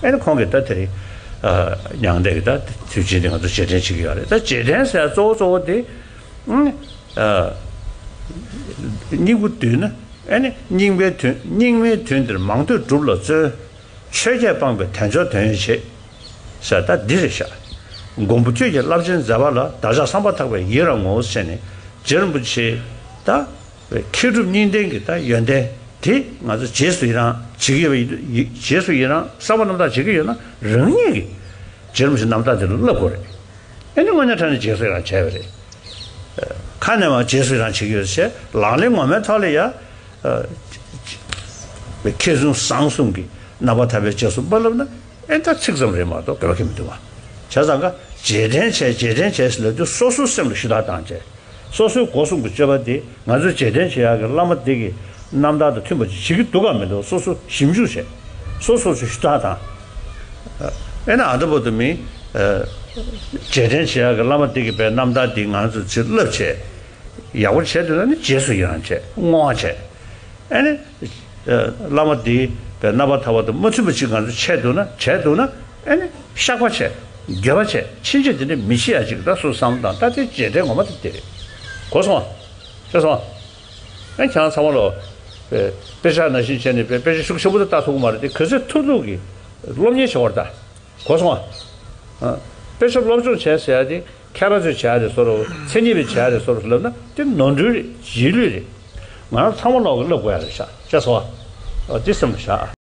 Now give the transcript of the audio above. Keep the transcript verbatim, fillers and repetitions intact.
ཨེ་ནི་ཁོང་གིས་ད་དེ་རིང་ཨ་མྱང་འདས་ཀྱི་ད་དུས་ཆེན་དེ་ང་ཚོ་རྗེས་དྲན་བྱེད་ཀྱི་ཡོད་རེད། ད་རྗེས་དྲན་ཟེར་གཙོ་བོ་གཙོ་བོ་དེ་ཨ་སྙིང་པོ་བསྡུས་ན། ཨེ་ནི་སྙིང་པོའི་དོན། སྙིགས་མའི་དོན་འདིར་མང་ཐོས་སྒྲུབ་ལ་བརྩོན། ཆོས་བརྒྱད་སྤངས་པས་དལ་འབྱོར་དོན་ཡོད་བྱེད། ཟེར་ད་འདི་རེད་ཤག། མགོན་པོ་ཁྱོད་ཀྱི་རླབས་ཆེན་མཛད་པ་ལ། བདག་ཅག་བསམ་པ་ཐག་པས་ཡི་རང་ངོ་། ཟེར་ནས་རྗེ་རིན་པོ་ཆེ་ད་མཁས་གྲུབ་གཉིས་ལྡན་གྱི་ད་ཡོན་ཏན་དེ་ང་ཚོ་རྗེས་སུ་ཡི་རང་བྱེད་ཀྱི་ཡོད་པ་ཡིན། རྗེས་སུ་ཡི་རང་བསམ་པ་རྣམ་དག་བྱེད་ཀྱི་ཡོད་ན། རང་ཉིད་ཀྱིས་རྗེ་རིན་པོ་ཆེ་རྣམ་དག་དེ་ལ་བསླབ་དགོས་རེད། ཨེ་ནི་དངོས་གནས་དྲང་གནས་རྗེས་སུ་ཡི་རང་བྱས་པ་རེད། ཁ་ནས་མར་རྗེས་སུ་ཡི་རང་བྱེད་ཀྱི་ཡོད་ཟེར། ལག་ལེན་ངོ་མའི་ཐོག་ལ་ཡ། ཨ་མཁས་བཙུན་བཟང་གསུམ་གྱི་རྣམ་པར་ཐར་པའི་རྗེས་སུ་མ་བསླབ་ན། ཨེ་ད་ཚིག་ཙམ་རེད་མ་གཏོགས་དགོས་པ་གང་ཡང་མི་འདུག་བ། བྱས་ཙང་ཀ་རྗེས་དྲན་བྱས། རྗེས་དྲན་བྱས་ཟེར་ལབ་དུས་སོ་སོའི་སེམས་ལ་ཞུ་དག་བཏང་བྱས། སོ་སོའི་སྒོ་གསུམ་གྱི་སྤྱོད་པ་འདི་ང་ཚོས་རྗེས་དྲན་བྱེད་ཡག་གི་བླ་མ་འདི་གི་རྣམ་ཐར་དང་མཐུན་པ་ཅིག་བྱེད་ཀྱི་འདུག་གམ་མི་འདུག། སོ་སོ་ཞིབ་འཇུག་བྱས། སོ་སོ་སོ་ཞུ་དག་དང་། ཨེ་ན་ཨ་འདྲ་པོ་དུ་མི་རྗེས་དྲན་བྱེད་ཡག་གི་བླ་མ་འདི་གི་པའི་རྣམ་ཐར་འདི་ང་ཚོས་ཚུར་བསླབ་བྱས། ཡག་པོ་བྱས་འདུག་ན་ནི་རྗེས་སུ་ཡི་རང་བྱས། བསྔོ་བ་བྱས། ཨེ་ནི་བླ་མ་འདིའི་པའི་རྣམ་པར་ཐར་པ་དང་མ་མཐུན་པ་ཅིག་ང་ཚོ་བྱས་འདུག་ན། བྱས་འདུག་ན། ཨེ་ནི་བཤགས་པ་བྱས། འགྱོད་པ་བྱས། ཕྱིན་ཆད་འདི་འདྲ་མི་བྱེད་ཡ་ཅིག་ད་སོ་བསམ་བློ་བཏང་། ད་དེ་རྗེས་དྲན་ངོ་མ་དེ་དེ་རེད། གོ་སོང་ཨ། ཤེས་སོང་ཨ། ཨེ་ཁྱེད་རང་ཚང་མ་ལོ་དཔེ་དཔེ་ཆ་ནང་བཞིན་བྱས་ནས་དཔེ་དཔེ་ཆ་ཤུགས་ཆེན་པོ་དེ་ལྟ་ཐུབ་ཀྱི་མ་རེད་དེ། ག་ཚོད་ཐུབ་ཐུབ་ཀྱིས་སློབ་གཉེར་བྱེད་དགོས་རེད་ད། གོ་སོང་ཨ། ཨ། དཔེ་ཆ་སློབ་སྦྱོང་བྱས་ཟེར་ཡ་དེ། མཁས་པ་ཚོས་བྱས་རེད་བཟོ་རོགས། མཚན་ཉིད་པས་བྱས་རེད་བཟོ་རོགས་ལབ་ན་དེ་ནོར་འཁྲུལ་རེད། རྗེས་ལུས་རེད། ང་རང་ཚང་མ་ལོག་གི་བསླབ་དགོས་ཡ་རེད་ཤག། ཤེས་སོང་ཨ། འདི་སེམས་ལ་བཞག་ཨ།